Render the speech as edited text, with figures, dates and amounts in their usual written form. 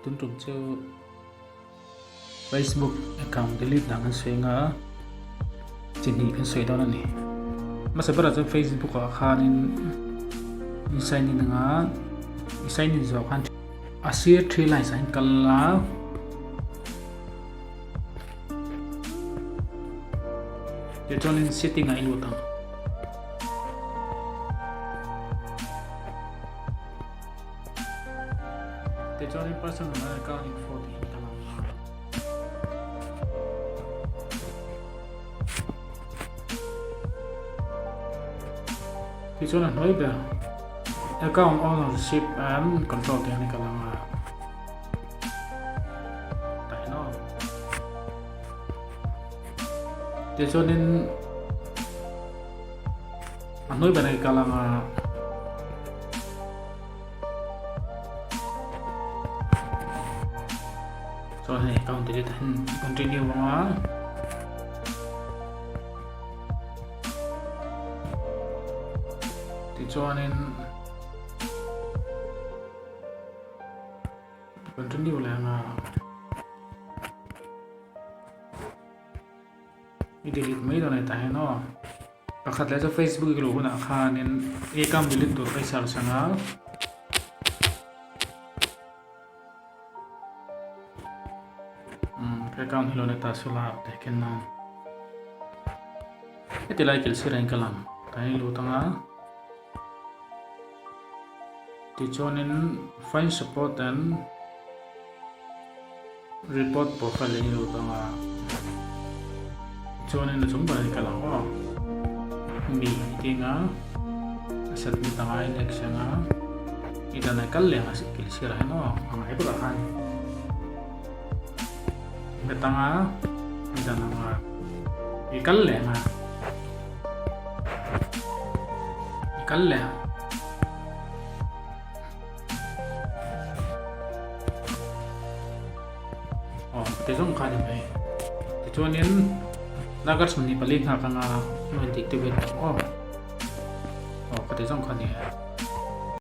Tun tum chu Facebook account delete dan kan sawi anga chi hnih kan sawi dawn a ni. Hmasa berah chuan Facebook ah khanin i sign in anga i sign in zawh khan a sir 3 lines ah hian kal la. Tichuanin setting ah i lut ang. Tichuanin personal and account info tih hi kal ang. Tichuan a hnuai ber account ownership and control tih hi kal ang a. Tichuanin a hnuai ber hi kal anga chuan hei account delete a continue anga tichuanin Continue leh anga i delete mai dawn a ni tah hian aw pakhat leh chu facebook i luh hunah khanin i account delete tur kha i search anga umm ka account hi lo ni ta sela teh khen nan heti lai kil sirah in ka lang tah hian i lut anga. Tichuanin find support and report profile in lut ang a, tichuanin a chung berah hi kal ang aw, mi i ti ang a, a submit ang a, next ang a, i dan a kal leh ang a kil sirah hian aw a ngai bawk ah khan bet ang a, i dan ang a, i kal leh ang a. I kal leh a. Aw ti zawng kha a ni mai. Tichuanin darkar 24 nghak anga rawn deactivate ang aw. Aw ka ti zawng kha a ni.